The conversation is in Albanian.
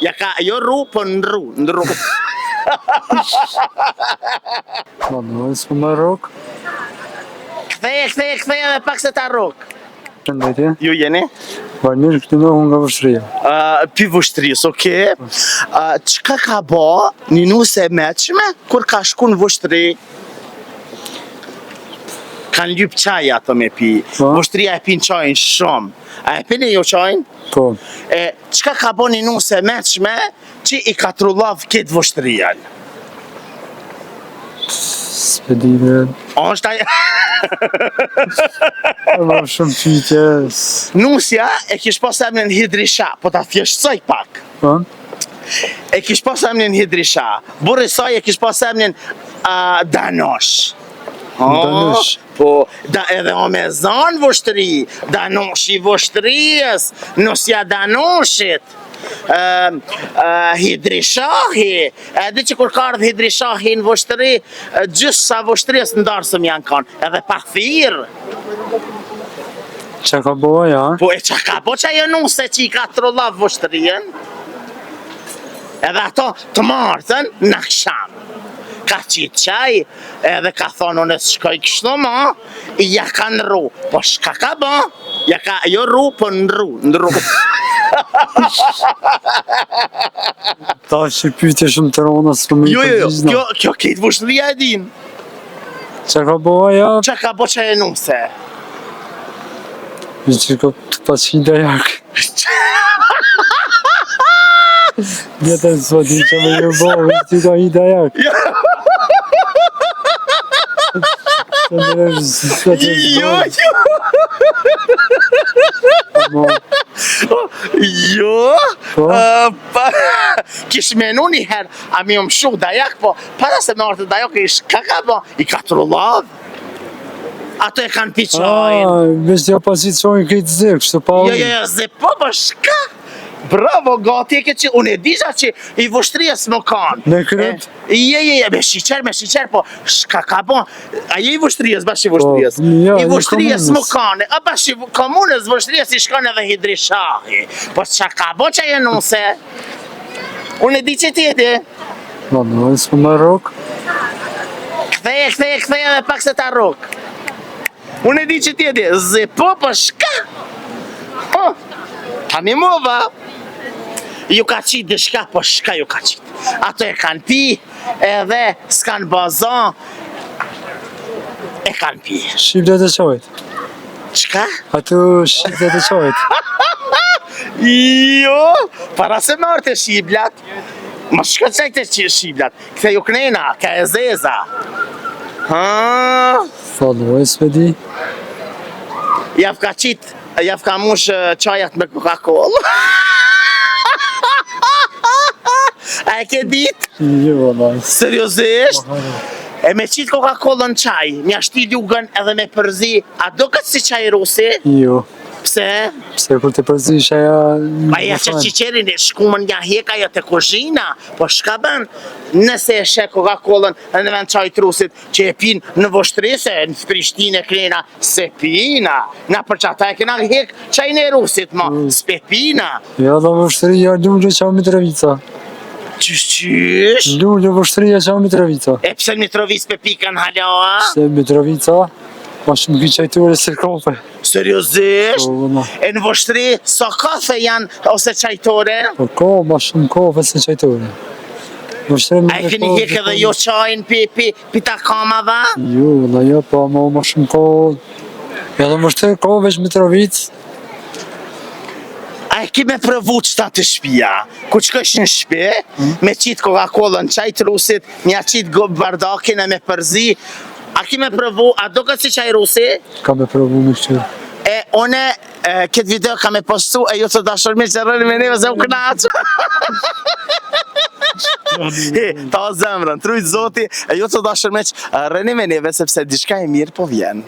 Ja ka jo rru, po ndrru, ndrru. Po, në s'po më rrok. Ktheje, ktheje, ktheje edhe pak se ta rrok. Përshëndetje. Ju jeni? Valmir këtu në nga Vushtrria. Uh, pi Vushtrrisë, okej. Uh, çka ka bo një nuse e meçme kur ka shku në Vushtri? Kanë lyp çaj ato me pi. Po. Vushtria e pin çajin shumë. A e pini ju çajin? Po. E, çka ka bo një nuse e meçme që i ka trullav këtë Vushtrian? S'pe di bre. Është aj... Ma shumë pyetje. Nusja e kish pas emrin Hidrisha, po ta thjeshtësoj pak. Po. E kish pas emrin Hidrisha. Burri i saj e kish pas emrin uh, Danosh. Oh, Danosh. Po, da edhe o me zanë Vushtri, Danoshi i Vushtrijës, nusja Danoshit. Uh, uh, Hidrishahi, e di që kur ka ardhë Hidrishahi në Vushtri, gjysa Vushtrijës në darsëm janë kanë, edhe pa thirrë. Qa ka bo ajo, a? Po e qa ka bo qajo nuse që i ka trullav Vushtrien? Edhe ato të martën në aksham. Ka qitë çaj, edhe ka thonë unë s'shkoj kështu ma, ja ka ndrru. Po shka ka bo? Ja ka jo rru, po ndrru, ndrru. Ta që pyetje shumë të rona, s'po më Jo, jo, jo, kjo, kjo këtë Vushtria e din. Qa ka bo ajo? Qa ka bo qajo nuse? Mi që ka të pas hi dajak. Jetën s'po di që me ju bo, mi që ka hi dajak. Të ndërë s'po të Jo, jo, Po, jo. Po? Ë, pa, kish menu një herë, a mi më shu dajak, po para se me ardhë dajak, i shka ka bo, i ka trullav. Ato e kanë pi çajin. Ah, veç ja pas i çojnë këtë zi, kështu pa Jo, jo, jo, zi, po, po, shka? Bravo, gati e ke që, unë e disha që i Vushtrijas më kanë. Me kryp? E, Jo, jo, jo, me shiqer, me shiqer, po, shka ka bo? A je i Vushtrijas, bash i Vushtrijas? Po, jo, I i Vushtrijas më komunës. kanë, a bash i komunës Vushtrijas i shkon edhe Hidrishahi. Po, çka ka bo qajo nuse? Unë e di që ti e di. Po, në s'po më rrok. Ktheje, ktheje, ktheje edhe pak se ta rrok. Unë e di që ti e di. Zi, po, po, shka? Po, ta nimova. Ju ka qitë diçka, po shka ju ka qitë. Ato e kanë pi, edhe s'kanë baza, e kanë pi. Shiblet e çajit. Çka? Ato shiblet e çajit. Jo, para se me ardhë te shiblat, ma shka qaj te shiblat, këte ju knena, ka e zeza. Ha? Po, në s'pe di. Jav ka qit, jav ka mush eh, çajat me Coca-Cola. A e ke dit? Jo, valla. Seriozisht? E me qit Coca-Cola në çaj, m'ja shti lugën edhe me përzi, a do këtë si çaj rusi? Jo. Pse? Pse kur të përzish ajo... Pa ja që qiqerin e shkumën ja hek ajo te kuzhina, po shka bën? Nëse e sheh Coca-Colën në vend çajit rusit që e pin në Vushtri se në Prishtinë e krena se pina. Na për qata e kena hek çajin e rusit ma, mm. s'pe pina. Jo, dhe Vushtria, lule që Mitrovica. Qysh qysh? Lule Vushtria që Mitrovica. E pse në Mitrovicë pe pikan hala? a? Se Mitrovica, ma shumë ki çajtore se kafe. Seriozisht? Po, valla. E në Vushtri, sa kafe janë ose çajtore? Po ka ma shumë kafe se çajtore. Vushtri A e keni hek edhe jo çajin pi, pi, pi takamava? Jo, valla, jo, po ma ma shumë ka... Edhe në Vushtri ka veç Mitrovicë. A e ki me provu qëta të shpia? Ku shkojsh në shpi, Hmm? me qitë Coca-Cola në çaj të rusit, m'ja qitë go bardakin e me përzi, a ki me provu, a do këtë si çaj rusi? Ka me provu me kqyr. E une e, këtë video kam e postu e ju të dashur mirë që rëni me neve se u knaqë. He, ta zemrën, t'rujt zoti, e ju të dashur miq, rëni me neve sepse diçka e mirë po vjen.